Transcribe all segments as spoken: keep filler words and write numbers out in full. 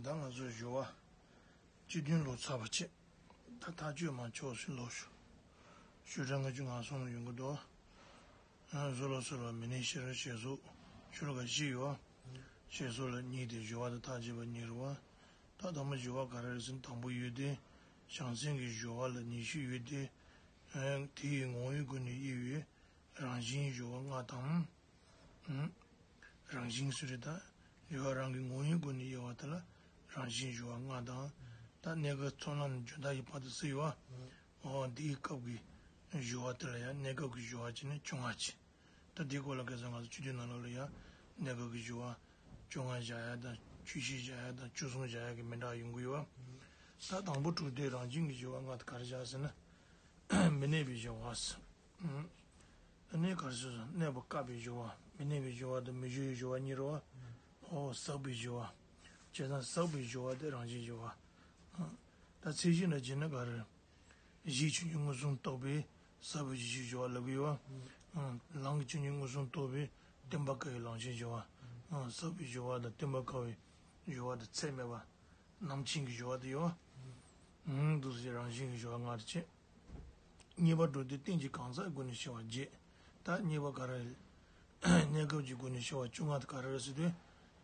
ད་ང་ཚོའི་སྦྱོར་བ་བཅུ་བདུན་ལོ་ཚར་བ་བྱས། ད་ཐག་གཅོད་མ་ཆོག་ཟིན་ལོ་ཞུ། ཞུ་ཕྲ་ལྔ་བཅུ་ང་གསུམ་ཡོང་གི་འདུག་ཨ། བཟོ་ལ་སོལ་བ་མི་ནི་ཤེར་ཞེས་སོགས་ཤོ་ལོ་ཀ་བཞི་ཡོད། ཞེས་སོགས་ལ་གཉིས་ཏེ་སྦྱོར་བ་དང་ཐག་བཅད་པ་གཉིས་རེད་བ། ད་དང་པོ་སྦྱོར་བ་ག་རེ་རེད་ཟེར་ན། དང་པོ་ཡོད་དེ། བྱང་སེམས་ཀྱི་སྦྱོར་བ་ལ་ཉི་ཤུ་ཡོད་དེ། ཨ། དེ་ཡི་ངོ་བོའི་སྒོ་ནས་དབྱེ་བའི་རང་བཞིན་སྦྱོར་བ་ལྔ་དང་། ཨ། རང་བཞིན་ཟེར་རེད་ད། སྦྱོར་བ་རང་གི་ངོ་བོའི་སྒོ་ནས་དབྱེ་བ་དེ་ལ་རང་བཞིན་སྦྱོར་བ་ལྔ་དང་། ད་གནས་སྐབས་ཚོགས་ལམ་ནས་འཇོན་ཐང་གི་བར་དུ་ཟེར་ཡོད་བ། འོ་དེའི་སྐབས་ཀྱི་སྦྱོར་བ་དེ་ལ་ཡང་གནས་སྐབས་ཀྱི་སྦྱོར་བ་བྱས་ནས་བཅོ་ལྔ་བྱས། ད་དེའི་སྐོར་ལ་ཁ་སང་ང་ཚོ་བཅུ་བདུན་ནང་ལོགས་ལ་ཡང་གནས་སྐབས་ཀྱི་སྦྱོར་བ་བཅོ་ལྔ་བཞག་ཡ་དང་བཅུ་བཞི་བཞག་ཡ་དང་བཅུ་གསུམ་བཞག་ཡ་གི་མི་འདྲ་བ་ཡོང་གི་ཡོད་བ། ད་དང་པོ་དྲུག་སྡེ་རང་བཞིན་གྱི་སྦྱོར་བ་ལྔ་དེ་ག་རེ་བཞག་ཟེར་ན། མི་གནས་པའི་སྦྱོར་བ་ཟེར། ཨ་ནི་ག་རེ་ཟེར་སོང་། གནས་པ་བཀག་པའི་སྦྱོར་བ། མི་གནས་པའི་སྦྱོར་བ་དང་མི་སྦྱོར་བའི་སྦྱོར་བ་གཉིས་རེད་བ། འོ་ཟག་པའི་སྦྱོར་བ། བྱས་ཙང་ཟག་པའི་སྦྱོར་བ་དེ་རང་བཞིན་སྦྱོར་བ། ད་ཚད་གཞི་ལ་བྱས་ན་ག་རེ། གཞིའི་ཆོས་ཉིད་མངོན་སུམ་རྟོགས་པའི་ཟག་པའི་གཞི་ཤེས་སྦྱོར་བ་ལབ་ཀྱི་ཡོད་བ། ལམ་གྱི་ཆོས་ཉིད་མངོན་སུམ་རྟོགས་པའི་སྟོན་པ་བཀག་པའི་ལམ་ཤེས་སྦྱོར་བ། ཟག་པའི་སྦྱོར་བ་དང་སྟོན་པ་བཀག་པའི་སྦྱོར་བ་དང་ཚད་མེད་པ། རྣམ་མཁྱེན་གྱི་སྦྱོར་བ་དེ་ཡོད་བ། འདུག་སེ་རང་བཞིན་གྱི་སྦྱོར་བ་ལྔ་རེ་བྱས། གཉིས་པ་དྲུག་སྡེ་རྟེན་གྱི་གང་ཟག་སྒོ་ནས་ཤེས་པ་བརྒྱད། ད་གཉིས་པ་ག་རེ་རེད། གནས་སྐབས་ཀྱི་སྒོ་ནས་ཤེས་པ་བཅོ་ལྔ་དེ་ག་རེ་རེད་ཟེར་དུས།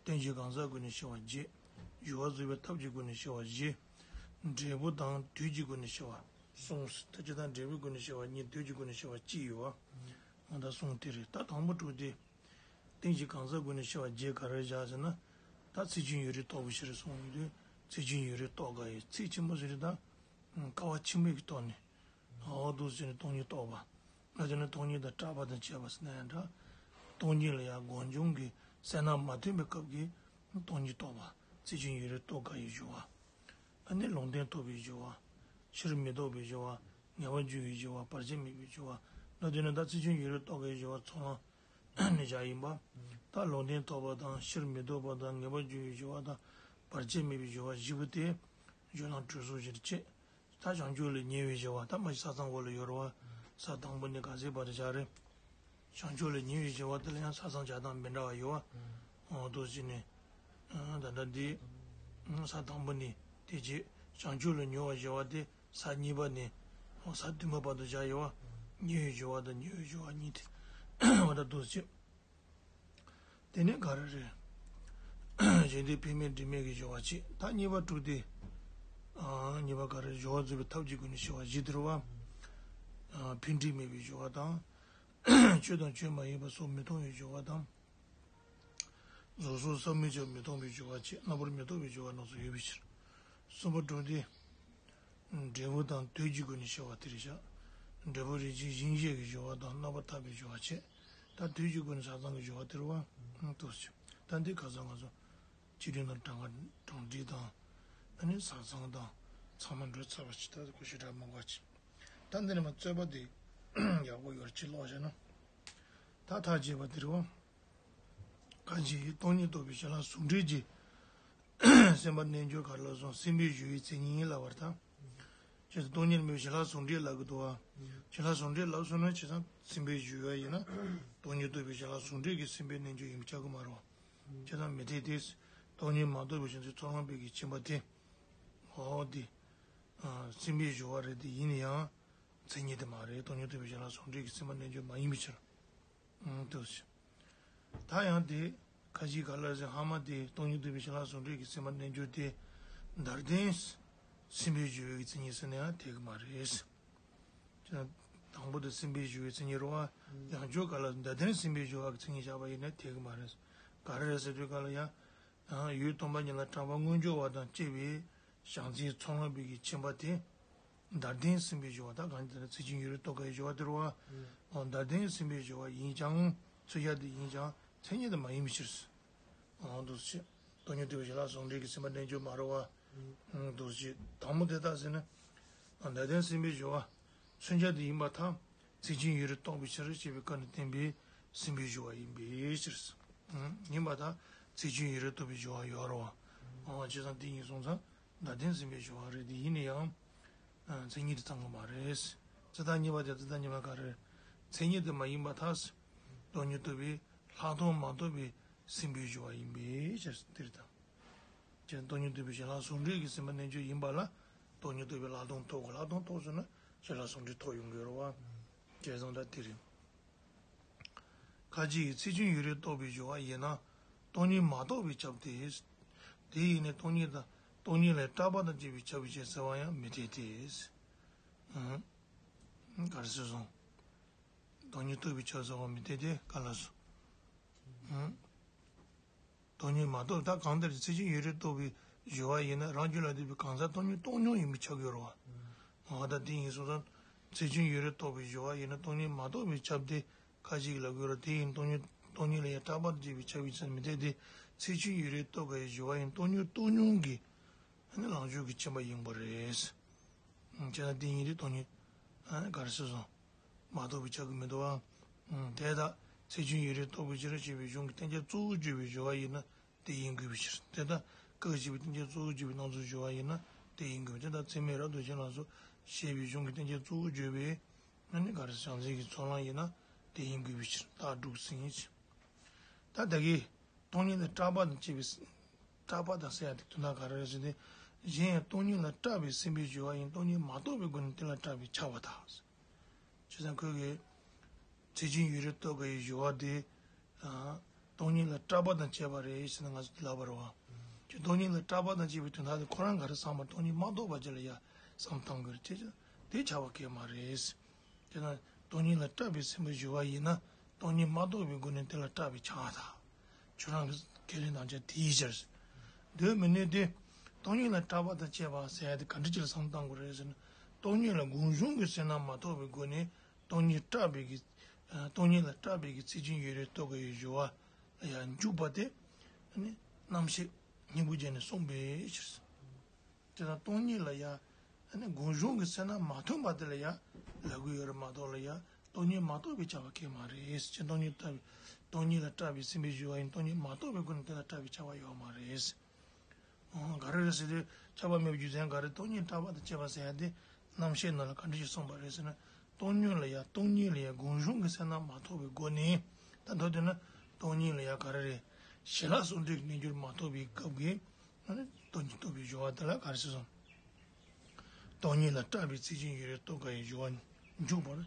རྟེན་གྱི་གང་ཟག་སྒོ་ནས་ཤེས་པ་བརྒྱད། སྦྱོར་བ་རྩོད་པའི་ཐབས་ཀྱི་སྒོ་ནས་ཤེས་པ་བཞི། འབྲས་བུ་དང་དུས་ཀྱི་སྒོ་ནས་ཤེས་པ་གསུམ། ད་སྤྱིར་བཏང་འབྲས་བུའི་སྒོ་ནས་ཤེས་པ་གཉིས། དུས་ཀྱི་སྒོ་ནས་ཤེས་པ་གཅིག་ཡོད་བ། འོ་ད་གསུམ་དེ་རེད། ད་དང་པོ་དྲུག་སྡེ། རྟེན་གྱི་གང་ཟག་སྒོ་ནས་ཤེས་པ་བརྒྱད་ག་རེ་བཞག་ཟེར་ན། ད་ཚད་ཅན་ཡུལ་རིག་རྟོག་པའི་ཕྱིར་གསུངས་ཡོད་དུས། ཚད་ཅན་ཡུལ་རིག་རྟོག་དཀའ་ཡི་ཚད་ཆེན་པོ་ཟེར་དུས་ད། ཀ་བ་ཆེན་པོའི་གི་ཐོག་ནས། འོ་འདུག་ཟེར་ནས་སྟོང་ཉིད་རྟོགས་པ། ང་ཚོ་ནི་སྟོང་ཉིད་དང་བྲལ་བ་དང་བཅས་པ་ཟེར་ན་ཡང་འདྲ། སྟོང་ཉིད་ལ་ཡང་སྒོ་འབྱུང་གི་གསལ་སྣང་མ་ཐོན་པའི་སྐབས་ཀྱི་སྟོང་ཉིད་རྟོགས་པ། ཚད་ཅན་ཡུལ་རིག་རྟོག་དཀའ་ཡི་སྦྱོར་བ། ཨ་ནི་ལུང་བསྟན་རྟོགས་པའི་སྦྱོར་བ། ཕྱིར་མི་ལྡོག་པའི་སྦྱོར་བ། ངེས་པར་འབྱུང་བའི་སྦྱོར་བ། བར་ཆད་མེད་པའི་སྦྱོར་བ། ལ་དེ་ནི་ད་ཚད་ཅན་ཡུལ་རིག་རྟོག་དཀའ་ཡི་སྦྱོར་བ་ཚོགས་ལམ་ནས་བཞག་ཡིན་པ། ད་ལུང་བསྟན་རྟོགས་པ་དང་ཕྱིར་མི་ལྡོག་པ་དང་ངེས་པར་འབྱུང་བའི་སྦྱོར་བ་དང་བར་ཆད་མེད་པའི་སྦྱོར་བ་བཞི་པོ་དེ་སྦྱོར་ལམ་གྲོལ་གསུམ་ཞེས་བྱས། ད་བྱང་ཆུབ་ལ་ཉེ་བའི་སྦྱོར་བ། ད་མ་གཞི་ས་མཚམས་འོག་ལ་ཡོད་རེད་བ། ས་དང་པོ་ནས་ག་ཚོད་བར་དུ་བཞག་རེད། བྱང་ཆུབ་ལ་ཉེ་བའི་སྦྱོར་བ་དེ་ལ་ཡང་ས་མཚམས་བཞག་སྟངས་མི་འདྲ་བ་ཡོད་བ། འོ་འདུག་ཟེར་ནས། ད་ལྟ་འདི། ས་དང་པོ་ནས་དེ་རྗེས་བྱང་ཆུབ་ལ་ཉེ་བའི་སྦྱོར་བ་དེ་ས་གཉིས་པ་ནས། འོ་ས་བདུན་པ་བར་དུ་བཞག་ཡོད་བ། ཉེ་བའི་སྦྱོར་བ་དང་ཉེ་བའི་སྦྱོར་བ་གཉིས་དེ། འོ་ད་འདུག་ཟེར། དེ་ནས་ག་རེ་རེད། གཞན་དོན་འཕེན་མེད་འབྲེལ་མེད་ཀྱི་སྦྱོར་བ་བྱས། ད་གཉིས་པ་དྲུག་སྡེ། ཨ། གཉིས་པ་ག་རེ། སྦྱོར་བ་རྩོད་པའི་ཐབས་ཀྱི་སྒོ་ནས་ཤེས་པ་བཞི་དེ་རེད་བ། ཨ། འཕེན་འབྲེལ་མེད་པའི་སྦྱོར་བ་དང་། ཆོས་དང་ཆོས་མ་ཡིན་པ་སོགས་མི་མཐོང་བའི་སྦྱོར་བ་དང་། གཟུགས་སོགས་བསམ་མིན་ཀྱང་མི་མཐོང་བའི་སྦྱོར་བ་བྱས། རྣམ་པར་མི་རྟོག་པའི་སྦྱོར་བ་རྣམས་སུ་ཡོད་པའི་ཕྱིར། གསུམ་པ་དྲུག་སྡེ། འབྲས་བུ་དང་དུས་ཀྱི་སྒོ་ནས་ཤེས་པ་དེ་རེད་བཞག་འབྲས་བུ་རིགས་ཅན་གཞན་ཤེས་ཀྱི་སྦྱོར་བ་དང་རྣམ་པར་ཐར་པའི་སྦྱོར་བ་བྱས། ད་དུས་ཀྱི་སྒོ་ནས་ས་མཚམས་ཀྱི་སྦྱོར་བ་དེ་རེད་བ། འདུག་ཟེར། ད་འདི་ཁ་སང་ང་ཚོ་བཅུ་བདུན་དང་གྲངས་ཀ་གྲངས་འདྲི་དང་། ཨ་ནི་ས་མཚམས་དང་ཚང་མ་འགྲོ་ཚར་བ་ཅིག་ད་ཁོ་ཞེ་དྲག་མང་བ་ཅིག་ད་འདི་ནས་མ་རྩོད་པ་དེ་ཡག་པོ་ཡོད་ཅིག་ཀློག་བྱས་ན། ད་ཐག་བཅད་པ་དེ་རེད་བ། ཁ་ཅིག་གིས་སྟོང་ཉིད་རྟོགས་པའི་བྱིན་རླབས་ཟུང་འབྲེལ་གྱི་སེམས་པ་རྣལ་འབྱོར་ག་རེ་ལབ་སོང་། སེམས་དཔའི་སྦྱོར་བའི་མཚན་ཉིད་ལབ་པ་རེད་ད། བྱས་ཙང་སྟོང་ཉིད་མེད་པའི་བྱིན་རླབས་ཟུང་འབྲེལ་ལབ་ཀྱི་འདུག་བ། བྱིན་རླབས་ཟུང་འབྲེལ་ལབ་སོང་ན་བྱས་ཙང་སེམས་དཔའི་སྦྱོར་བ་ཡིན་ན། སྟོང་ཉིད་རྟོགས་པའི་བྱིན་རླབས་ཟུང་འབྲེལ་གྱི་སེམས་དཔའི་རྣལ་འབྱོར་ཡིན་པ་ཆགས་ཀྱི་མ་རེད་བ། བྱས་ཙང་མི་འཐད་དེ། སྟོང་ཉིད་མ་རྟོགས་པའི་བྱང་ཆུབ་ཚོགས་ལམ་པའི་གི་ཁྱིམ་པ་དེ། འོ་དེ། སེམས་དཔའི་སྦྱོར་བ་རེད་དེ་ཡིན་ན་ཡང་། མཚན་ཉིད་དེ་མ་རེད། སྟོང་ཉིད་རྟོགས་པའི་བྱིན་རླབས་ཟུང་འབྲེལ་གྱི་སེམས་དཔའ་རྣལ་འབྱོར་མ་ཡིན་པའི་ཕྱིར། འདུག་ཟེར། ད་ཡང་དེ། ཁ་ཅིག་ག་ལ་ཟེར་ཧ་མ་དེ་སྟོང་ཉིད་རྟོགས་པའི་བྱིན་རླབས་ཟུང་འབྲེལ་གྱི་སེམས་དཔའ་རྣལ་འབྱོར་དེ། འདིར་ལྡན། སེམས་དཔའི་སྦྱོར་བའི་མཚན་ཉིད་ཟེར་ན་ཡང་འཐད་ཀྱི་མ་རེད། དང་པོ་དེ་སེམས་དཔའི་སྦྱོར་བའི་མཚན་ཉིད་རེད་བ། ཡང་བསྐྱར་ག་ལ་འདིར་ལྡན་སེམས་དཔའི་སྦྱོར་བ་གི་མཚན་ཉིད་བཞག་པ་ཡིན་ན་འཐད་ཀྱི་མ་རེད། ག་རེ་རེད་ཟེར་དུས་ག་ལ་ཡང་། ཡུལ་སྟོང་པ་ཉིད་ལ་གྲགས་པ་དངོས་འབྱོར་བ་དང་བཅས་པའི་བྱང་སེམས་ཚོགས་ལམ་པའི་གི་ཁྱིམ་པ་དེ། འདིར་ལྡན་སེམས་དཔའི་སྦྱོར་བ། ད་གང་ལྟར་ཚད་ཅན་ཡུལ་རིག་རྟོག་དཀའ་ཡི་སྦྱོར་བ་དེ་རེད་བ། འོ་འདིར་ལྡན་སེམས་དཔའི་སྦྱོར་བ་ཡིན་ཀྱང་། ཚུལ་གཞི་དེ་ཡིན་ཀྱང་མཚན་ཉིད་དེ་མ་ཡིན་པའི་ཕྱིར། འོ་འདུག་ཟེར། སྟོང་ཉིད་རྟོགས་པའི་བྱིན་རླབས་ཟུང་འབྲེལ་གྱི་སེམས་པ་རྣལ་འབྱོར་མ་རེད་བ། འདུག་ཟེར། དང་པོ་དེ་ལྟར་ཟེར་ན། འདིར་ལྡན་སེམས་དཔའི་སྦྱོར་བ། མཚོན་བྱ་དེ་ཡིན་པར་ཐལ། ཚད་ཅན་ཡུལ་རིག་རྟོག་པའི་ཕྱིར་ཞེས་པའི་སྐབས་ནས་བསྟན་པའི་སེམས་དཔའི་སྦྱོར་བ་ཡིན་པའི་ཕྱིར། ཡིན་པར་ཐལ། ཚད་ཅན་ཡུལ་རིག་རྟོག་པའི་སྦྱོར་བ་ཡོད་རེད་བ། འོ་བྱས་ཙང་དེ་ཡིན་སོང་ཙང་། འདིར་ལྡན་སེམས་དཔའི་སྦྱོར་བ་རེད་དེ་ཡིན་ན་ཡང་། མཚན་ཉིད་དེ་ཚང་གི་མ་རེད། རྩི་ཐབས་གཉིས་པ་དེ་རྩི་ཐབས་གཉིས་པ་ག་རེ། མཚན་ཉིད་དེ་མ་ཡིན་པར་ཐལ། སྟོང་ཉིད་རྟོགས་པའི་ལྷག་མཐོང་མ་རྟོགས་པའི་སེམས་དཔའི་སྦྱོར་བ་ཡིན་པའི་ཕྱིར་དེ་རེད་དམ། ཅན་སྟོང་ཉིད་རྟོགས་པའི་ཞི་ལྷག་ཟུང་འབྲེལ་གྱི་སེམས་པ་རྣལ་འབྱོར་ཡིན་པ་ལ་སྟོང་ཉིད་རྟོགས་པའི་ལྷག་མཐོང་ཐོབ་དགོས། ལྷག་མཐོང་ཐོབ་སོང་ན་ཞི་ལྷག་ཟུང་འབྲེལ་ཐོབ་ཡོང་གི་ཡོད་རེད་བ། བྱས་ཙང་ད་དེ་རེད། ཁ་ཅིག་གིས་ཚེགས་ཆུང་ཡུན་རིང་རྟོགས་པའི་སྦྱོར་བ་ཡིན་ན་སྟོང་ཉིད་མ་རྟོགས་པས་ཁྱབ་སྟེ། དེ་ཡིས་ནི་སྟོང་ཉིད་དང་སྟོང་ཉིད་ལས་སྐྲག་པ་དང་བཅས་པས་ཁྱབ་པའི་ཕྱིར་ཟེར་བ་ཡང་མི་འཐད་དེ། ཨང་། ག་རེ་ཟེར་སོང་། སྟོང་ཉིད་རྟོགས་པས་ཁྱབ་ཟེར་བ་མི་འཐད་དེ་ག་ལ་སོང་། ཨང་། སྟོང་ཉིད་མ་རྟོགས། ད་གང་ལྟར་ཚེགས་ཆུང་ཡུན་རིང་རྟོགས་པའི་སྦྱོར་བ་ཡིན་ན་རང་རྒྱུད་ལ་ལྡན་པའི་གང་ཟག་སྟོང་ཉིད་རྟོགས་མྱོང་ཡིན་པས་ཁྱབ་ཀྱི་ཡོད་རེད་བ། འོ་ད་དེ་ཡིན་སོང་ཙང་ཚེགས་ཆུང་ཡུན་རིང་རྟོགས་པའི་སྦྱོར་བ་ཡིན་ན་སྟོང་ཉིད་མ་རྟོགས་པས་ཁྱབ་སྟེ་ཁ་ཅིག་ལབ་ཀྱི་ཡོད་རེད། དེ་ཡིན་སྟོང་ཉིད་སྟོང་ཉིད་ལ་ཡང་སྐྲག་པ་དང་བཅས་པས་ཁྱབ་པའི་ཕྱིར་མི་འཐད་དེ། ཚེགས་ཆུང་ཡུན་རིང་རྟོགས་དཀའ་བའི་སྦྱོར་བ་ཡིན་སྟོང་ཉིད་རྟོགས་མྱོང་གི་ནི་ལང་ཤོར་གྱི་ཁྱིམ་པ་ཡིན་པ་རེད། བྱས་ན་དེ་ཡིན་དུས་སྟོང་ཉིད་ག་རེ་ཟེར་སོང་། མ་རྟོགས་པས་ཁྱབ་ཀྱི་མི་འདུག་བ། དེ་ལྟར་ཚེགས་ཆུང་ཡུན་རིང་རྟོགས་པའི་ཕྱིར་ཞེས་པའི་གཞུང་གི་བསྟན་བྱ་གཙོ་བོར་བརྗོད་པའི་སྦྱོར་བ་ཡིན་ན་དེ་ཡིན་དགོས་པའི་ཕྱིར། དེ་ལྟར་སྐབས་གཅིག་པའི་བསྟན་བྱ་གཙོ་བོར་བརྗོད་པའི་སྣང་ཚུལ་སྦྱོར་བ་ཡིན་ན་དེ་ཡིན་དགོས་པའི་ཕྱིར། ད་ཚད་མས་རབ་ཏུ་བྱིན་ལ་སོགས་ཞེས་པའི་གཞུང་གི་བསྟན་བྱ་གཙོ་བོར་བརྗོད་པའི་ཨ་ནི་ག་རེ་བྱང་སེམས་ཀྱི་ཚོགས་ལམ་ཡིན་ན་དེ་ཡིན་དགོས་པའི་ཕྱིར། རྟགས་དྲུག་ཟིན། ད་ད་གིན་སྟོང་ཉིད་ལ་སྐྲག་པ་དང་བཅས་པའི་སྐྲག་པ་དང་ཟེར་ཡ་དེ་དོན་དག་ག་རེ་རེད་ཟེར་ཏེ། གཞན་ཡང་སྟོང་ཉིད་ལ་སྐྲག་པའི་སེམས་པའི་སྦྱོར་བ་ཡིན་སྟོང་ཉིད་མ་རྟོགས་པའི་སྒོ་ནས་དེ་ལ་སྐྲག་པས་ཁྱབ་པ་དང་། བྱས་ཙང་ཁོས་ཀྱིས་ཚེགས་ཆུང་ཡུན་རིང་རྟོགས་དཀའ་བའི་སྦྱོར་བ་དེ། སྟོང་ཉིད་ལ་སྐྲག་པ་དང་བཅས་པ་རེད་ཟེར་ནས་ང་ཚོ་དེ་ལབ་པ་རེད་བ། ཁྱོད་སྟོང་ཉིད་ལ་སྐྲག་པ་དང་བཅས་པའི་དོན་དག་དེ་ཁོ་རང་ག་རེ་བསམ་པ་སྟོང་ཉིད་མ་རྟོགས་པ་ཅིག་ལ་ཡ་བསམ་བཏང་དགོས་རེད་ཅེས་དེ་ཁྱབ་པ་གང་ཡང་མ་རེད། དེས་ན་སྟོང་ཉིད་ལ་སྐྲག་པའི་སེམས་པའི་སྦྱོར་བ་ཡིན་ན་སྟོང་ཉིད་མ་རྟོགས་པའི་སྒོ་ནས་དེ་ལ་སྐྲག་པས་ཁྱབ་པ་དང་། ཁྱོད་རང་གི་ཁས་ལེན་དང་བཅས་དེའི་ཕྱིར། འདོད་མི་ནུས་ཏེ། སྟོང་ཉིད་ལ་སྐྲག་པ་དང་བཅས་པ་ཟེར་ཡ་དེ་ག་འདྲ་ཅིག་ལ་བསམ་བཏང་དགོས་རེད་ཟེར་ན། སྟོང་ཉིད་ལ་སྒོམ་བྱུང་གི་སེམས་རྣམ་མ་རྟོགས་པའི་སྒོ་ནས་སྟོང་ཉིད་སྐྲག་པའི་གི། སྟོང་ཉིད་ལ་སྐྲག་པའི་གི་ཚེགས་ཆུང་ཡུན་རིང་རྟོགས་དཀའ་བའི་སྦྱོར་བ་ལ་ཡང་འཇུག་པ་དེ། རྣམ་བཤད་སྙིང་པོ་བརྒྱད་ནས་གསུངས་པའི་ཕྱིར། དེ་དང་སྟོང་ཉིད་ལ་ཡང་། ཨ་ནི་སྒོམ་བྱུང་གི་སེམས་རྣམ་མ་ཐོན་པ་དེ་ལ་ཡང་ལབ་ཀྱི་ཡོད་རེད་མ་གཏོགས་ལ་ཡང་སྟོང་ཉིད་མ་རྟོགས་པས་ཁྱབ་པ་གང་ཡང་མ་རེད་ཅེས་སྟོང་ཉིད་ལྟ་བུའི་སྟོང་ཉིད་ལ་སྐྲག་པའི་སེམས་པའི་སྦྱོར་བ་ཡིན་སྟོང་ཉིད་མ་རྟོགས་པའི་སྒོ་ནས་དེ་ལ་སྐྲག་པས་ཁྱབ་པ་ཡོད་མ་རེད། འོ་ག་རེ་རེད་ཟེར་དུས་ཁྱབ་པ་མེད་པའི་རྒྱུ་མཚན་ག་རེ། སྟོང་ཉིད་སྐྲག་པ་དང་བཅས་པ་ཟེར་ཡ་དེ་རྣམ་བཤད་ནང་ལ་ག་འདྲ་ཞིག་གསུངས་པ་རེད་ཟེར་ན། སྟོང་ཉིད་ལ་ཡང་སྟོང་ཉིད་ལ་ཡང་སྒོམ་བྱུང་གི་སེམས་རྣམ་མ་ཐོབ་པའི་སྒོ་ནས་ད་མདོར་བསྡུས་ན་སྟོང་ཉིད་ལ་ཡང་ག་རེ་རེད། ཞི་ལྷག་ཟུང་འབྲེལ་གྱི་རྣལ་འབྱོར་མ་ཐོབ་པའི་སྐབས་ཀྱི་སྟོང་ཉིད་རྟོགས་པའི་སྦྱོར་བ་དེ་ལ་ག་རེ་ཟེར་སོང་། སྟོང་ཉིད་ལ་སྐྲག་པའི་ཚེགས་ཆུང་ཡུན་རིང་རྟོགས་དཀའ་བའི་སྦྱོར་བ་འཇུག་པར་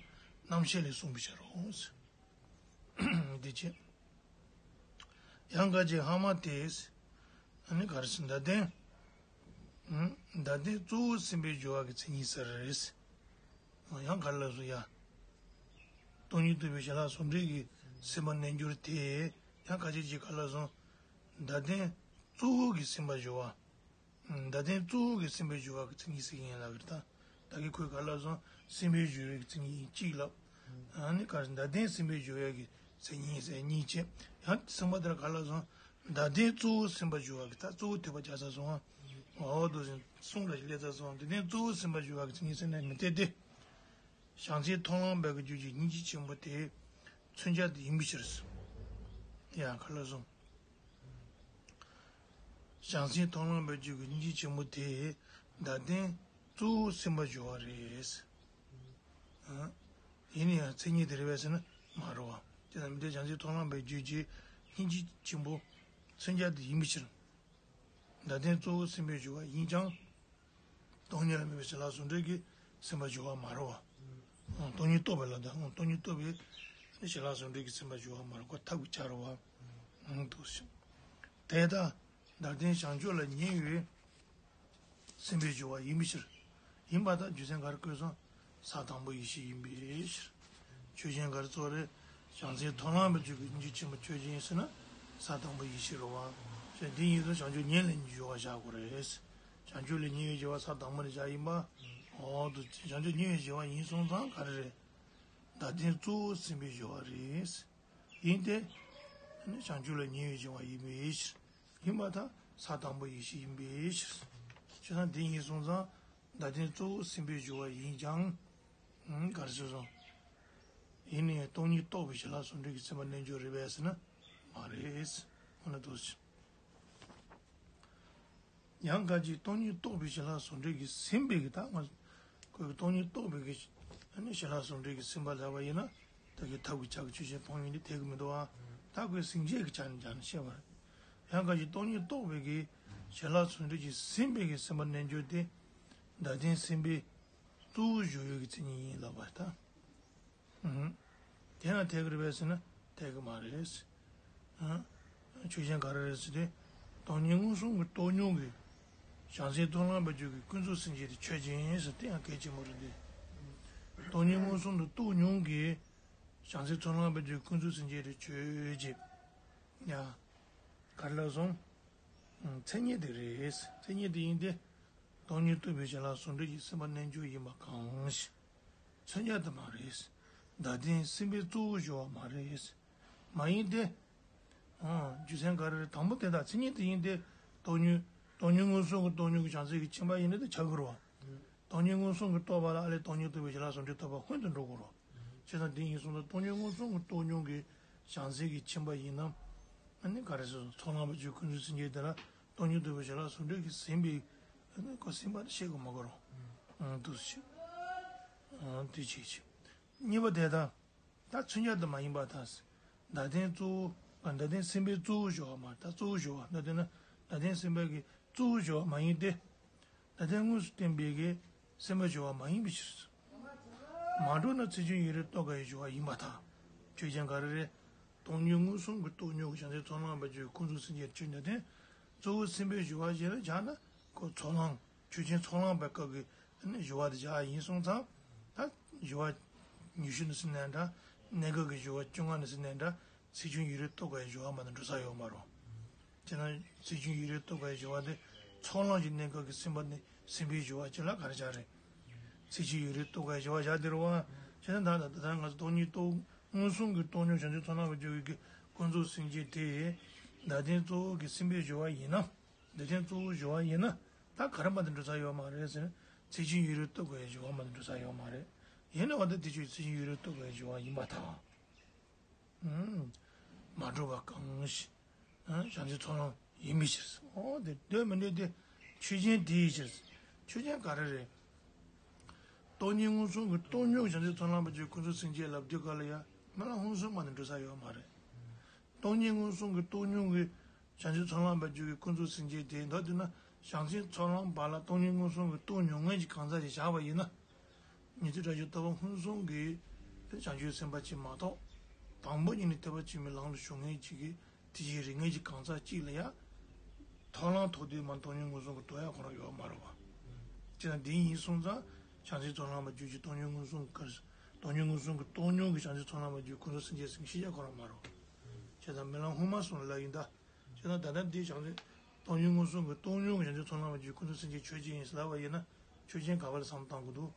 རྣམ་བཤད་ལས་གསུངས་པའི་ཕྱིར་རོ། འདི་བྱས། ཡང་ཁ་ཅིག་སྔ་མ་དེས། ཨ་ནི་ག་རེ་ཟེར་འདི་ལྡན། ཨུམ། འདི་ལྡན་གཙོ་བོ་སེམས་པའི་སྦྱོར་བ་གི་མཚན་ཉིད་ཟེར་རེད། ཡང་ག་རེ་ལབ་སོང་ཡ། སྟོང་ཉིད་རྟོགས་པའི་ཞི་ལྷག་ཟུང་འབྲེལ་གྱི་སེམས་པ་རྣལ་འབྱོར་དེ། ཡང་ཁ་ཅིག་ཅིག་ག་རེ་ལབ་སོང་། འདི་ལྡན་གཙོ་བོ་གི་སེམས་པ་སྦྱོར་བ། འདི་ལྡན་གཙོ་བོ་གི་སེམས་པའི་སྦྱོར་བ་གི་མཚན་ཉིད་ཟེར་གྱི་ཡིན་ལབ་ཀྱི་རེད་ད། ད་གིན་ཁོས་ག་རེ་ལབ་སོང་། སེམས་པའི་སྦྱོར་བའི་གི་མཚན་ཉིད་གཅིག་ལབ། ཨ་ནི་ག་རེ་འདི་ལྡན་སེམས་པའི་སྦྱོར་བའི་གི་མཚན་ཉིད་ཟེར་གཉིས་བྱས། ཡང་གསུམ་པ་དེར་ག་རེ་ལབ་སོང་། འདི་ལྡན་གཙོ་བོ་སེམས་པ་སྦྱོར་བ་གི་ད་གཙོ་བོ་ཐོས་པ་རྒྱག་ཚར་སོང་ཨ། འོ་དོ་ཟེར་གསུང་ར་ཞིག་སླེབས་ཚར་སོང་། འདི་ལྡན་གཙོ་བོ་སེམས་པ་སྦྱོར་བ་གི་མཚན་ཉིད་ཟེར་ན་མི་འཐད་དེ། བྱང་སེམས་མཐོང་ལམ་པའི་གི་རྒྱུད་ཀྱི་སྙིང་རྗེ་ཆེན་པོ་དེ་མཚོན་བྱ་དེ་ཡིན་པའི་ཕྱིར། ཡང་ག་རེ་ལབ་སོང་། བྱང་སེམས་མཐོང་ལམ་པའི་རྒྱུད་ཀྱི་སྙིང་རྗེ་ཆེན་པོ་དེ་འདི་ལྡན་གཙོ་བོ་སེམས་པ་སྦྱོར་བ་རེད། ཡིན་ན་ཡང་མཚན་ཉིད་དེ་རེད་པས་ཟེར་ན་མ་རེད་བ། དེ་ལ་མི་འཐད། བྱང་སེམས་མཐོང་ལམ་པའི་རྒྱུད་ཀྱི་སྙིང་རྗེ་ཆེན་པོ་མཚོན་བྱ་དེ་ཡིན་པའི་ཕྱིར། འདི་ལྡན་གཙོ་བོ་སེམས་པའི་སྦྱོར་བ་ཡིན་ཀྱང་། སྟོང་ཉིད་ལ་དམིགས་པའི་ཞི་ལྷག་ཟུང་འབྲེལ་གྱི་སེམས་པ་སྦྱོར་བ་མ་རེད་བ། སྟོང་ཉིད་རྟོགས་པའི་ལ་དང་སྟོང་ཉིད་རྟོགས་པའི་ཞི་ལྷག་ཟུང་འབྲེལ་གྱི་སེམས་པ་སྦྱོར་བ་མ་རེད། ཁོ་ཐབས་ཀྱི་ཆ་རེད་བ། འདུག་ཞིང་། དེ་ལྟར་འདི་ལྡན་བྱང་ཆུབ་ལ་ཉེ་བའི་སེམས་པའི་སྦྱོར་བ་ཡིན་པའི་ཕྱིར། ཡིན་པར་ཐལ། རྒྱུ་མཚན་ག་རེ་བཀོད་སོང་། ས་དང་པོ་ཡེ་ཤེས་ཡིན་པའི་ཕྱིར། ཆོས་ཅན་ག་རེ་གཙོ་བོ་རེད། བྱང་སེམས་མཐོང་ལམ་པའི་རྒྱུད་ཀྱི་སྙིང་རྗེ་ཆེན་པོ་ཆོས་ཅན་ཟེར་ན་ས་དང་པོ་ཡེ་ཤེས་རེད་བ། ཞེས་འདི་ཡིན་ཙང་བྱང་ཆུབ་ཉིད་ལ་སྦྱོར་བ་བཞག་དགོས་རེད། བྱང་ཆུབ་ལ་ཉེ་བའི་སྦྱོར་བ་ས་དང་པོ་ནས་བཞག་ཡིན་པ། འོ་དུ་བྱང་ཆུབ་ཉེ་བའི་སྦྱོར་བ་ཡིན་སོང་ཙང་ག་རེ་རེད། འདི་ལྡན་གཙོ་བོ་སེམས་པའི་སྦྱོར་བ་རེད། ཡིན་ཏེ། བྱང་ཆུབ་ལ་ཉེ་བའི་སྦྱོར་བ་ཡིན་པའི་ཕྱིར། ཡིན་པར་ཐལ། ས་དང་པོ་ཡེ་ཤེས་ཡིན་པའི་ཕྱིར། བྱས་ན་འདི་ཡིན་སོང་ཙང་། འདི་ལྡན་གཙོ་བོ་སེམས་པའི་སྦྱོར་བ་ཡིན་ཀྱང་། ག་རེ་ཟེར་སོང་། ཡིན་ནའི་སྟོང་ཉིད་རྟོགས་པའི་ཞི་ལྷག་ཟུང་འབྲེལ་གྱི་སེམས་པ་རྣལ་འབྱོར་རེད་པས་ཟེར་ན་མ་རེད། འོ་ན་དོ་ཞིག་ཡང་ཁ་ཅིག་སྟོང་ཉིད་རྟོགས་པའི་ཞི་ལྷག་ཟུང་འབྲེལ་གྱི་སེམས་པའི་གི་ད་ང་ཁོས་སྟོང་ཉིད་རྟོགས་པའི་གི་ཨ་ནི་ཞི་ལྷག་ཟུང་འབྲེལ་གྱི་སེམས་པ་ལབ་པ་ཡིན་ན་ད་གི་ཐབས་ཀྱི་ཆ་གི་ཆོས་ཅན་མཐོང་ཡོང་དེ་འཐད་གི་མི་འདུག་ཨ། ད་ཁོས་ཟིང་ཆས་ཀྱི་ཆ་ནས་སྦྱར་ནས་བཤད་པ་རེད། ཡང་ཁ་ཅིག་སྟོང་ཉིད་རྟོགས་པའི་གི་ ཞལ་ལག་ཚོ་འདྲི་གི་ཟིན་པའི་གི་སེམས་པ་རྣལ་འབྱོར་དེ་བརྡ་དོན་སེམས་པའི་གཙོ་བོ་བཞག་ཡོད་ཀྱི་མཚན་ཉིད་ཡིན་ལབ་པ་ད། ཨུ་ཧུམ། དེ་ཡང་འཐད་ཀྱི་རེད་པས་ཟེར་ན་འཐད་ཀྱི་མ་རེད། ཨ། ཆོས་ཅན་ག་རེ་རེད་ཟེར་ཏེ། སྟོང་ཉིད་མངོན་སུམ་གྱི་རྟོགས་མྱོང་གི་བྱང་སེམས་ཚོགས་ལངས་པ་བརྒྱུད་ཀྱི་ཀུན་རྫོབ་སེམས་བསྐྱེད་དེ་ཆོས་ཅན་ཟེར་དེ་ཡང་གལ་ཆེན་པོ་རེད་དེ། སྟོང་ཉིད་མངོན་སུམ་དུ་རྟོགས་མྱོང་གི་བྱང་སེམས་ཚོགས་ལངས་པ་བརྒྱུད་ཀྱི་ཀུན་རྫོབ་སེམས་བསྐྱེད་དེ་ཆོས་ཅན། ཡ། ག་རེ་ལབ་སོང་། ཨ། མཚན་ཉིད་དེ་རེད། མཚན་ཉིད་དེ་ཡིན་ཏེ། སྟོང་ཉིད་རྟོགས་པའི་ཞལ་ལག་ཟུང་འབྲེལ་གྱི་སེམས་པ་རྣལ་འབྱོར་ཡིན་པ་གང་ཞིག་མཚོན་བྱ་དུ་མ་རེད། བརྡ་དོན་སེམས་པའི་གཙོ་བོ་བཞག་པ་མ་རེད། མ་ཡིན་ཏེ། ཨང་། རྒྱུ་མཚན་ག་རེ་རེད། དང་པོ་དེ་དག་མཚན་ཉིད་དེ་ཡིན་ཏེ། སྟོང་ཉིད། སྟོང་ཉིད་མངོན་སུམ་གྱི་རྟོགས་མྱོང་གི་བྱང་སེམས་ཀྱི་ཁྱིམ་པ་ཡིན་ན་དེ་ཆགས་ཀྱི་རེད་པ། སྟོང་ཉིད་མངོན་སུམ་གྱི་རྟོགས་པ་ལ་ཨ་ལས་སྟོང་ཉིད་རྟོགས་པའི་ཞལ་ལག་ཟུང་འབྲེལ་རྟོགས་པ་ཀུན་ཏུ་འགྲོ་དགོས་རེད། བྱས་ཙང་དེ་ཡིན་སོང་ཙང་སྟོང་ཉིད་མངོན་སུམ་གྱི་རྟོགས་མྱོང་གི་བྱང་སེམས་ཀྱི་ཁྱིམ་པ་ཡིན་ན། ཨ་ནི་ག་རེ་ཟེར། ཚོགས་ལངས་པ་བརྒྱུད་ཀུན་རྫོབ་སེམས་བསྐྱེད་དེ་ལ་སྟོང་ཉིད་རྟོགས་པའི་ཞལ་ལག་ཟུང་འབྲེལ་གྱིས་ཟིན་པའི། ཨ་ནི་ཁོ་ཟིན་པ་དེ་བཤད་དགོས་མ་དགོས་རེད། ཨང་། འདུག་སེ་བྱས། ཨང་། དེ་བྱས་བྱས། གཉིས་པ་དེ་དག་ད་མཚོན་བྱ་དུ་མ་ཡིན་པར་ཐལ། བརྡ་དོན་གཙོ་བོ། བརྡ་དོན་སེམས་པའི་གཙོ་བོ་བཞག་པ་མ། ད་གཙོ་བོ་བཞག་པ་ད་དོན་ན་བརྡ་དོན་སེམས་པའི་གི་གཙོ་བོ་བཞག་པ་མ་ཡིན་ཏེ། བརྡ་དོན་དངོས་སུ་བསྟན་པའི་གི་སེམས་པ་བཞག་པ་མ་ཡིན་པའི་ཕྱིར། མ་འགྲོ་ན་ཚིག་ཅན་ཡུལ་རབ་རྟོགས་དཀའ་བའི་སྦྱོར་བ་ཡིན་པར་ཐལ། ཆོས་ཅན་ག་རེ་རེད། སྟོང་ཉིད་མངོན་སུམ་གྱི་རྟོགས་མྱོང་གི་བྱང་སེམས་ཚོགས་ལངས་པ་བརྒྱུད་ཀུན་རྫོབ་སེམས་བསྐྱེད་ཆོས་བརྡ་དོན་གཙོ་བོ་སེམས་པའི་སྦྱོར་བ་ཞིག་ལ་སྦྱར་ན་ཁོ་ཚོགས་ལངས། ཆོས་ཅན་ཚོགས་ལངས་པའི་སྐབས་ཀྱི་ནི་སྦྱོར་བ་དེ་བཞག་ཡིན་སོང་ཙང་། ད་སྦྱོར་བ་ཉི་ཤུ་ནས་ཟིན་ནའི་འདྲ། གནས་སྐབས་ཀྱི་སྦྱོར་བ་བཅོ་ལྔ་ནས་ཟིན་ནའི་འདྲ། ཚིག་ཅན་ཡུལ་རབ་རྟོགས་དཀའ་བའི་སྦྱོར་བ་མ་གཏོགས་འགྲོ་ས་ཡོད་མ་རེད། བྱས་ན་ཚིག་ཅན་ཡུལ་རབ་རྟོགས་དཀའ་བའི་སྦྱོར་བ་དེ་ཚོགས་ལངས་ཀྱི་གནས་སྐབས་ཀྱི་སེམས་པ་ནི་སེམས་པའི་སྦྱོར་བ་ཅིག་ལ་ག་རེ་བྱ་རེད། ཚིག་ཅན་ཡུལ་རབ་རྟོགས་དཀའ་བའི་སྦྱོར་བ་བཞག་དེ་རེད་པ། བྱས་ན་ད་ད་ད་ང་ཚོ་སྟོང་ཉིད་རྟོགས། མངོན་སུམ་གྱི་རྟོགས་མྱོང་བྱང་སེམས་ཚོགས་ལངས་པ་བརྒྱུད་ཀྱི་ཀུན་རྫོབ་སེམས་བསྐྱེད་དེ་བརྡ་དོན་གཙོ་བོ་གི་སེམས་པའི་སྦྱོར་བ་ཡིན་ན། བརྡ་དོན་གཙོ་བོ་སྦྱོར་བ་ཡིན་ན། ད་ག་རེ་མ་གཏོགས་འགྲོ་ས་ཡོད་མ་རེད་ཟེར་ན། ཚིག་ཅན་ཡུལ་རབ་རྟོགས་དཀའ་བའི་སྦྱོར་བ་མ་གཏོགས་འགྲོ་ས་ཡོད་མ་རེད། ཡིན་ནའང་ད་དེ་ཆོས་ཚིག་ཅན་ཡུལ་རབ་རྟོགས་དཀའ་བའི་སྦྱོར་བ་ཡིན་པར་ཐལ། ཨུམ། མ་འགྲོ་བ་གང་ཞིག་ཨ། བྱང་ཆུབ་ཚོགས་ལངས་ཡིན་པའི་ཕྱིར། ཨོ་དེ་འདོད་མི་འདོད་དེ་ཆོས་ཅན་དེའི་ཕྱིར། ཆོས་ཅན་ག་རེ་རེད། སྟོང་ཉིད་མངོན་སུམ་གྱི་རྟོགས་མྱོང་བྱང་སེམས་ཚོགས་ལངས་པ་བརྒྱུད་ཀུན་རྫོབ་སེམས་བསྐྱེད་ལབ་དུས་ག་ལ་ཡང་རྨི་ལམ་ཧུན་སུམ་མ་གཏོགས་འགྲོ་ས་ཡོད་མ་རེད། སྟོང་ཉིད་མངོན་སུམ་གྱི་རྟོགས་མྱོང་གི་བྱང་སེམས་ཚོགས་ལངས་པ་བརྒྱུད་ཀྱི་ཀུན་རྫོབ་སེམས་བསྐྱེད་དེ་འདོད་དེ་ན་བྱང་སེམས་ཚོགས་ལངས་པ་ལ་སྟོང་ཉིད་མངོན་སུམ་གྱི་རྟོགས་མྱོང་མཁན་གྱི་གང་ཟག་ཅིག་བཞག་པ་ཡིན་ན། ཉན་ཐོས་དྲག་ཤུལ་ལྟ་བུ་ཧུན་སུམ་གྱི་བྱང་ཆུབ་སེམས་དཔའ་ཅིག་མ་གཏོགས། དང་པོ་ཉིད་ནས་ཐེག་པ་ཆེན་པོའི་ལམ་ལ་ཞུགས་མཁན་ཅིག་གིས་དེ་བཞིན་རིག་མཁན་གྱི་གང་ཟག་ཅིག་ལ་ཡང་། ཐོག་ལམ་ཐོག་དུས་མ་སྟོང་ཉིད་མངོན་སུམ་གྱི་རྟོགས་ཡ་ཁོ་རང་ཡོད་མ་རེད་པ། ཅེས་དང་དེ་ཡིན་སོང་ཙང་བྱང་སེམས་ཚོགས་ལངས་པ་བརྒྱུད་ཀྱི་སྟོང་ཉིད་མངོན་སུམ་གྱི་སྐབས་སུ་སྟོང་ཉིད་མངོན་སུམ་གྱི་རྟོགས་མྱོང་གི་བྱང་སེམས་ཚོགས་ལངས་པ་བརྒྱུད་ཀུན་རྫོབ་སེམས་བསྐྱེད་ཟེར་མཁན་ཤེས་བྱ་ཁོ་རང་མ་རེད། ཅེས་དང་རྨི་ལམ་ཧུན་མ་སོང་ལ་ལབ་ཡིན་ད། ཅེས་དང་ད་ལྟ་འདི་བྱང་སེམས་སྟོང་ཉིད་མངོན་སུམ་གྱི་རྟོགས་མྱོང་གི་བྱང་སེམས་ཚོགས་ལངས་པ་བརྒྱུད་ཀུན་རྫོབ་སེམས་བསྐྱེད་ཆོས་ཅན་ཡིན་ཟེར་ལབ་པ་ཡིན་ན། ཆོས་ཅན་ག་པ་ལ་བསམ་བློ་བཏང་དགོས་འདུག་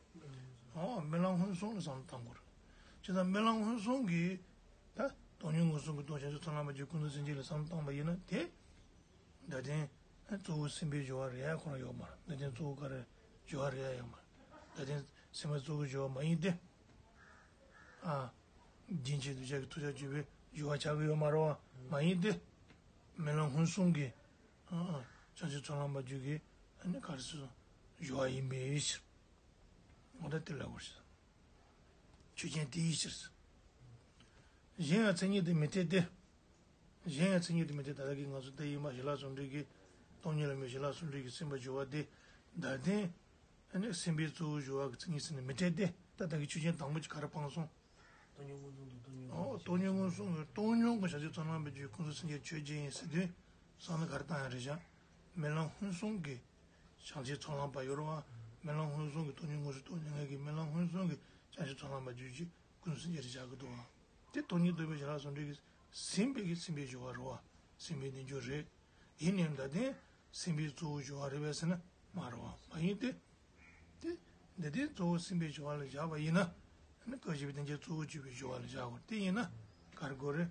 ཨོ་རྨི་ལམ་ཧུན་སུམ་ལ་བསམ་བློ་བཏང་དགོས་རེད། བྱས་ཙང་རྨི་ལམ་ཧུན་སུམ་གྱིས་ད་སྟོང་ཉིད་མངོན་སུམ་གྱི་རྟོགས་བྱང་ཆུབ་ཚོགས་ལངས་པ་བརྒྱུད་ཀུན་རྫོབ་སེམས་བསྐྱེད་ལ་བསམ་བློ་བཏང་པ་ཡིན་ན་དེ། བརྡ་དོན་གཙོ་བོ་སེམས་པའི་སྦྱོར་བ་རེད་ཡ་ཁོ་རང་ཡོད་མ་རེད། བརྡ་དོན་གཙོ་བོ་ག་རེ་སྦྱོར་བ་རེད་ཡ་ཡོད་མ་རེད། བརྡ་དོན་སེམས་པ་གཙོ་བོའི་སྦྱོར་བ་མ་ཡིན་ཏེ། ཨ། རྒྱུན་ཆད་གདུལ་བྱ་གི་ཐོབ་བྱར་གྱུར་པའི་སྦྱོར་བ་ཆགས་ཀྱི་ཡོད་མ་རེད་པ། མ་ཡིན་ཏེ། རྨི་ལམ་ཧུན་སུམ་གྱིས། ཨ་ཨ། བྱང་ཆུབ་ཚོགས་ལངས་པ་བརྒྱུད་ཀྱི་ཨ་ནི་ག་རེ་ཟེར་སོང་། སྦྱོར་བ་ཡིན་པའི་ཕྱིར། འོ་ད་དེ་ལ་གོ་ཞིག་ཆོས་ཅན་དེའི་ཕྱིར། གཞན་ཡང་མཚན་ཉིད་དུ་མི་འཐད་དེ། གཞན་ཡང་མཚན་ཉིད་དུ་མི་འཐད། ད་ལྟ་གི་ང་ཚོ་ལྟ་ཡིན་པ་ཞལ་ལག་ཟུང་འབྲེལ་གྱི་སྟོང་ཉིད་ལ་མི་ཞལ་ལག་ཟུང་འབྲེལ་གྱི་སེམས་པ་སྦྱོར་བ་དེ་བརྡ་དོན་ཨ་ནི་སེམས་པའི་གཙོ་བོ་སྦྱོར་བ་གི་མཚན་ཉིད་ཟེར་ནས་མི་འཐད་དེ། ད་ལྟ་གི་ཆོས་ཅན་དང་པོ་ཅིག་ག་རེ་སྤངས་སོང་། སྟོང་ཉིད་མངོན་སུམ་དུ་སྟོང་ཉིད་ཨོ་སྟོང་ཉིད་མངོན་སུམ་གྱི་རྟོགས་མྱོང་གི་བྱང་ཆུབ་ཚོགས་ལངས་པ་བརྒྱུད་ཀུན་རྫོབ་སེམས་བསྐྱེད་ཆོས་ཅན་ཡིན་ཟེར་དུས་བསམ་བློ་ག་རེ་བཏང་ཡང་རེད་ཤག་རྨི་ལམ་ཧུན་སུམ་གྱི་བྱང་ཆུབ་ཚོགས་ལངས་པ་ཡོད་རེད་པ། རྨི་ལམ་ཧུན་སུམ་གྱི་སྟོང་ཉིད་མངོན་སུམ་རྟོགས་མྱོང་མཁན་གྱི་རྨི་ལམ་ཧུན་སུམ་གྱི་བྱང་ཆུབ་ཚོགས་ལངས་པ་བརྒྱུད་ཀྱི་ཀུན་རྫོབ་སེམས་བསྐྱེད་རེད་བཞག་གི་འདུག་པ། དེ་སྟོང་ཉིད་རྟོགས་པའི་ཞལ་ལག་ཟུང་འབྲེལ་གྱིས་ཟིན་པའི་གི་སེམས་པའི་སྦྱོར་བ་རེད་པ། སེམས་པའི་རྣལ་འབྱོར་རེད། ཡིན་ནའང་བརྡ་དོན་སེམས་པའི་གཙོ་བོ་སྦྱོར་བ་རེད་པས་ཟེར་ན་མ་རེད་པ། མ་ཡིན་ཏེ། དེ་བརྡ་དོན་གཙོ་བོ་སེམས་པའི་སྦྱོར་བ་ལ་བཞག་པ་ཡིན་ན། ཨ་ནི་སྐབས་ཅིག་པའི་གཏན་ཚིགས་གཙོ་བོ་གཅིག་པའི་སྦྱོར་བ་ལ་བཞག་དགོས། དེ་ཡིན་ན་ག་རེ་དགོས་རེད།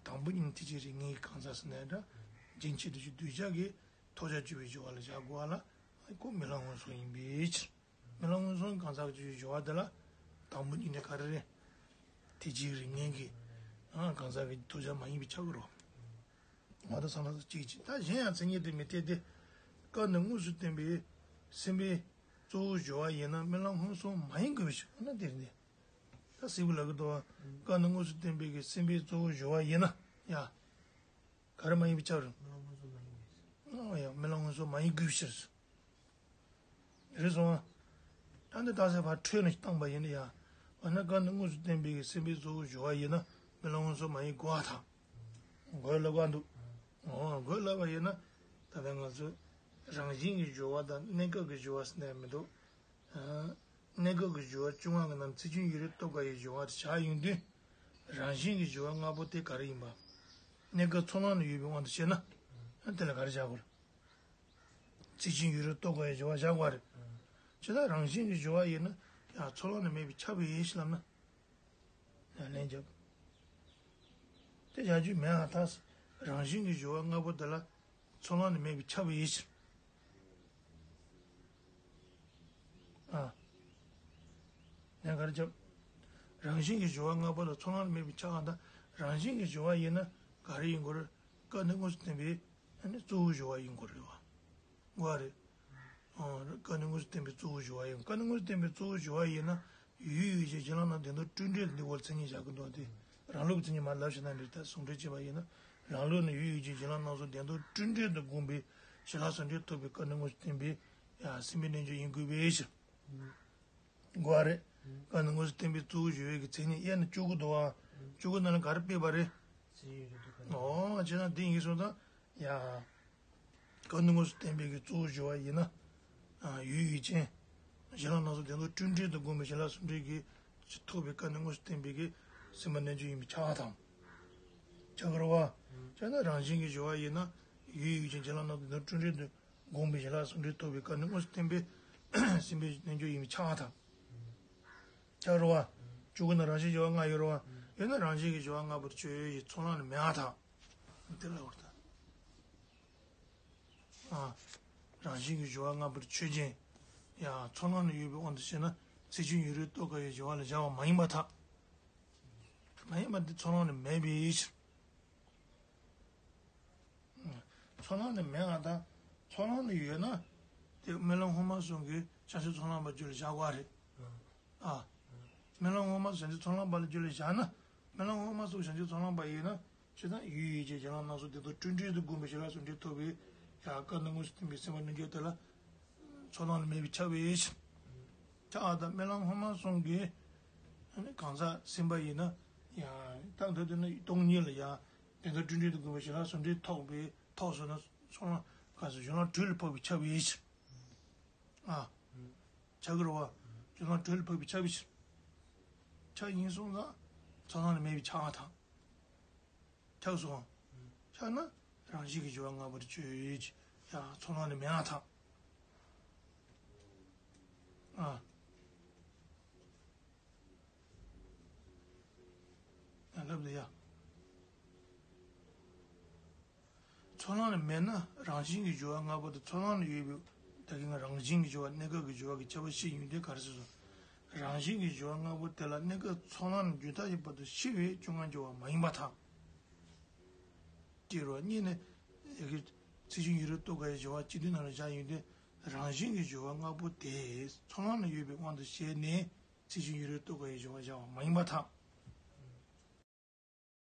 དང་པོ་ཉིད་ནས་ཐེག་ཆེན་རིགས་ལྔའི་གང་ཟག་ཟེར་ནའི་འདྲ། རྒྱུན་ཆད་དུ་ཞུགས་གདུལ་བྱ་གི་ཐོབ་བྱར་གྱུར་པའི་སྦྱོར་བ་ལ་བཞག་དགོས་པ་ལ། ཁོ་རྨི་ལམ་ཧུན་སུམ་ཡིན་པའི་ཕྱིར། རྨི་ལམ་ཧུན་སུམ་གང་ཟག་གི་སྦྱོར་བ་དེ་ལ་དང་པོ་ཉིད་ནས་ག་རེ་རེད། ཐེག་ཆེན་རིགས་ལྔའི་གི་ཨ་གང་ཟག་གི་ཐོབ་བྱ་མ་ཡིན་པའི་ཆགས་ཀྱི་རེད། འོ་ད་བསམ་བློ་གཅིག་གཅིག་ད་གཞན་ཡང་མཚན་ཉིད་དུ་མི་འཐད་དེ། སྐབས་འདིར་དངོས་སུ་བསྟན་པའི་སེམས་པའི་གཙོ་བོ་སྦྱོར་བ་ཡིན་ན་རྨི་ལམ་ཧུན་སུམ་མ་ཡིན་དགོས་པའི་ཕྱིར། འོ་ན་དེ་རེད། ད་གཟིགས་པ་ལབ་ཀྱི་འདུག་པ། སྐབས་འདིར་དངོས་སུ་བསྟན་པའི་གི་སེམས་པའི་གཙོ་བོ་སྦྱོར་བ་ཡིན་ན་ཡ། ག་རེ་མ་ཡིན་པའི་ཆགས་རེད། རྨི་ལམ་ཧུན་སུམ་མ་ཡིན་པའི་ཕྱིར། ཡང་རྨི་ལམ་མངོན་སུམ་མ་ཡིན་དགོས་ཕྱིར། རེད་སོང་ཨ། ད་འདི་རྟགས་གསལ་ཕར་འཕྲོས་ནས་བཏང་པ་ཡིན་ན་ཡང་། འོ་ན་སྐབས་འདིར་དངོས་སུ་བསྟན་པའི་གི་སེམས་པའི་གཙོ་བོར་གྱུར་པ་ཡིན་ན་རྨི་ལམ་མངོན་སུམ་མ་ཡིན་དགོས་པ་དང་། དགོས་ལབ་པ་འདུག་འོ་དགོས་ལབ་པ་ཡིན་ན། ད་ལྟ་ང་ཚོས་རང་བཞིན་གྱི་སྦྱོར་བ་དང་གནས་སྐབས་ཀྱི་སྦྱོར་བ་ཟེར་ནས་མི་འདུག་གནས་སྐབས་ཀྱི་སྦྱོར་བ་བཅོ་ལྔ་གི་ནང་ཚིག་ཅན་ཡུལ་རིས་རྟོག་པ་ཡི་སྦྱོར་བ་དེ་བཞག་ཡོང་དུས། རང་བཞིན་གྱི་སྦྱོར་བ་ལྔ་པོ་དེ་ག་རེ་ཡིན་པ། གནས་སྐབས་ཚོར་སྣང་ལ་ཡོད་པའི་དབང་དུ་བྱས་ན། དེ་ལ་ག་རེ་བཞག་དགོས་རེད། ཚིག་ཅན་ཡུལ་རིས་རྟོག་པ་ཡི་སྦྱོར་བ་བཞག་དགོས་རེད། ཇི་ལྟར་རང་བཞིན་གྱི་སྦྱོར་བ་ཡིན་ན་ཡང་ཚོར་སྣང་ནི་མེད་པས་ཁྱབ་པའི་ཡིན་ཞེས་ལབ་ན། ཡང་ལན་རྒྱབ། དེ་བྱ་རྒྱུ་མེད་ཨ་ཐག་རང་བཞིན་གྱི་སྦྱོར་བ་ལྔ་པོ་དེ་ལ་ཚོར་སྣང་ནི་མེད་པས་ཁྱབ་པའི་ཡིན་ཕྱིར། ཨ། ལན་ག་རེ་རྒྱབ། རང་བཞིན་གྱི་སྦྱོར་བ་ལྔ་པོ་ལ་ཚོར་སྣང་ནི་མེད་པས་ཁྱབ་པ་དང་རང་བཞིན་གྱི་སྦྱོར་བ་ཡིན་ན་ག་རེ་ཡིན་དགོས་རེད། སྐབས་འདིར་དངོས་སུ་བསྟན་པའི་ཨ་ནི་གཙོ་བོའི་སྦྱོར་བ་ཡིན་དགོས་རེད་བ། གོ་བ་རེད། ཨོ། སྐབས་འདིར་དངོས་སུ་བསྟན་པའི་གཙོ་བོའི་སྦྱོར་བ་ཡིན། སྐབས་འདིར་དངོས་སུ་བསྟན་པའི་གཙོ་བོའི་སྦྱོར་བ་ཡིན་ན། ཡུལ་ཡུལ་ཅན་གཞན་ལ་སྣང་བདེན་རྟོག་སྤྲོས་བྲལ་དུ་འདུ་བ་ལ་མཚན་ཉིད་བཞག་གི་འདུག་སྟེ། རང་ལུགས་ཀྱི་མཚན་ཉིད་མ་ལབ་ཞེ་ན་འདིར་ད་ཟུང་འབྲེལ་བྱས་པ་ཡིན་ན། རང་ལུགས་ནི་ཡུལ་ཡུལ་ཅན་གཞན་ལ་སྣང་ཚུལ་བདེན་རྟོག་སྤྲོས་བྲལ་དུ་བསྒོམས་པའི་ཞི་ལྷག་ཟུང་འབྲེལ་ཐོབ་པའི་སྐབས་འདིར་དངོས་སུ་བསྟན་པའི་ཡ་སེམས་པའི་རྣལ་འབྱོར་ཡིན་དགོས་པའི་ཕྱིར། གོ་བ་རེད། སྐབས་འདིར་དངོས་སུ་བསྟན་པའི་གཙོ་བོའི་སྦྱོར་བའི་གི་མཚན་ཉིད་དབྱེ་ན་བཅུ་དགུ་འདུག་བ། བཅུ་དགུ་ནང་ལ་ག་རེ་སྤེལ་བ་རེད། ཨོ། བྱས་ན་འདི་ཡིན་སོང་ཙང་། ཡ། སྐབས་འདིར་དངོས་སུ་བསྟན་པའི་གི་གཙོ་བོའི་སྦྱོར་བ་ཡིན་ན། ཡུལ་ཡུལ་ཅན། གཞན་ལ་སྣང་ཚུལ་བདེན་རྟོག་སྤྲོས་བྲལ་དུ་བསྒོམས་པའི་ཞི་ལྷག་ཟུང་འབྲེལ་གྱིས་ཐོབ་པའི་སྐབས་འདིར་དངོས་སུ་བསྟན་པའི་གི་སེམས་པ་རྣལ་འབྱོར་ཡིན་པས་ཁྱབ་པ་དང་། ཁྱབ་ཀྱི་རེད་བ། བྱས་ན་རང་བཞིན་གྱི་སྦྱོར་བ་ཡིན་ན། ཡུལ་ཡུལ་ཅན་གཞན་ལ་སྣང་ཚུལ་བདེན་རྟོག་སྤྲོས་བྲལ་དུ་བསྒོམས་པའི་ཞི་ལྷག་ཟུང་འབྲེལ་ཐོབ་པའི་སྐབས་འདིར་དངོས་སུ་བསྟན་པའི་སེམས་པའི་རྣལ་འབྱོར་ཡིན་པས་ཁྱབ་པ་དང་། ཁྱབ་རེད་བ། བཅུ་དགུ་ནང་རང་བཞིན་སྦྱོར་བ་ལྔ་ཡོད་རེད་བ། ཡོད་ན་རང་བཞིན་གྱི་སྦྱོར་བ་ལྔ་པོ་དེ་ཆོས་ཅན། ཚོར་སྣང་ནི་མེད་པ་དང་། དེ་ལ་འོར་ད། ཨ། རང་བཞིན་གྱི་སྦྱོར་བ་ལྔ་པོ་དེ་ཆོས་ཅན། ཡ། ཚོར་སྣང་ནི་ཡོད་པའི་དབང་དུ་བྱས་ན་ཚིག་ཅན་ཡུལ་རིས་རྟོག་པ་ཡི་སྦྱོར་བ་ལ་བཞག་པ་མ་ཡིན་པར་ཐལ། མ་ཡིན་པ་འདི་ཚོར་སྣང་ནི་མེད་པའི་ཕྱིར། ཚོར་སྣང་ནི་མེད་པ་དང་། ཚོར་སྣང་ནི་ཡོད་ན། དེ་རྨི་ལམ་སྔོན་མ་གསུམ་གྱི་བྱང་ཆུབ་ཚོར་སྣང་པ་རྒྱུད་ལ་བཞག་དགོས་རེད། ཨ། རྨི་ལམ་སྔོན་མ་བྱང་ཆུབ་ཚོར་སྣང་པ་ལ་རྒྱུད་ལ་བཞག་ན། རྨི་ལམ་སྔོན་མ་སོགས་བྱང་ཆུབ་ཚོར་སྣང་པ་ཡིན་ན། ཇི་ལྟར་ཡུལ་ཡུལ་ཅན་གཞན་ལ་སྣང་ཚུལ་བདེན་རྟོག་སྤྲོས་བྲལ་དུ་བསྒོམས་པའི་ཞི་ལྷག་ཟུང་འབྲེལ་ཐོབ་པའི་ཡང་སྐབས་འདིར་དངོས་སུ་བསྟན་པའི་སེམས་པ་རྣལ་འབྱོར་དེ་ལ་ཚོར་སྣང་ནི་མེད་པས་ཁྱབ་པའི་ཕྱིར། ཁྱབ་པ་དང་། རྨི་ལམ་སྔོན་མ་གསུམ་གྱི་གང་ཟག་སེམས་པ་ཡིན་ན་ཡང་རྟག་ཏུ་དེ་ནི་སྟོང་ཉིད་ལ་ཡང་བདེན་རྟོག་སྤྲོས་བྲལ་དུ་བསྒོམས་པའི་ཞི་ལྷག་ཟུང་འབྲེལ་ཐོབ་པའི་ཐོབ་སོང་ན་ཚོར་སྣང་གང་ཟག་གཞན་ལ་གྲོལ་ལ་ཕོག་པས་ཁྱབ་པའི་ཕྱིར། ཨ། ཁྱབ་ཀྱི་རེད་བ། ཚོར་སྣང་གྲོལ་ལ་ཕོག་པས་ཁྱབ་པའི་ཕྱིར། ཁྱབ་ཡིན་སོང་ཙང་ཚོར་སྣང་ནི་མེད་པས་ཁྱབ་པ་དང་། ཁྱབ་སོང་། ཁྱབ་ན་རང་བཞིན་གྱི་སྦྱོར་བ་ལྔ་པོ་དེ་ཆོས་ཅན། ཡང་ཚོར་སྣང་ནི་མེད་པར་ཐལ། ཨ། ཡང་ལབ་དེ་ཡ། ཚོར་སྣང་ནི་མེད་ན་རང་བཞིན་གྱི་སྦྱོར་བ་ལྔ་པོ་དེ་ཚོར་སྣང་ནི་ཡོད་པའི། ད་གིན་ང་རང་བཞིན་གྱི་སྦྱོར་བ་གནས་སྐབས་ཀྱི་སྦྱོར་བ་གི་ཁྱད་པར་བཤད་ཡོང་དུས་ག་རེ་ཟེར་སོང་། རང་བཞིན་གྱི་སྦྱོར་བ་ལྔ་པོ་དེ་ལ་གནས་སྐབས་ཚོར་སྣང་ནི་རྒྱུན་མཐའ་ཡས་བར་དུ་ཤི་བའི་བཅོ་ལྔ་སྦྱོར་བ་མ་ཡིན་པར་ཐལ། ཅེས་རོ། གཉིས་ནི། ཡ་གི། ཚིག་ཅན་ཡུལ་རིས་རྟོག་པ་ཡི་སྦྱོར་བ་གཅིག་བསྡུས་ནང་ལ་བཞག་ཡོང་དུས། རང་བཞིན་གྱི་སྦྱོར་བ་ལྔ་པོ་དེ་ཚོར་སྣང་ནི་ཡོད་པའི་དབང་དུ་བྱས་ནས་ཚིག་ཅན་ཡུལ་རིས་རྟོག་པ་ཡི་སྦྱོར་བ་བཞག་པ་མ་ཡིན་པར་ཐལ།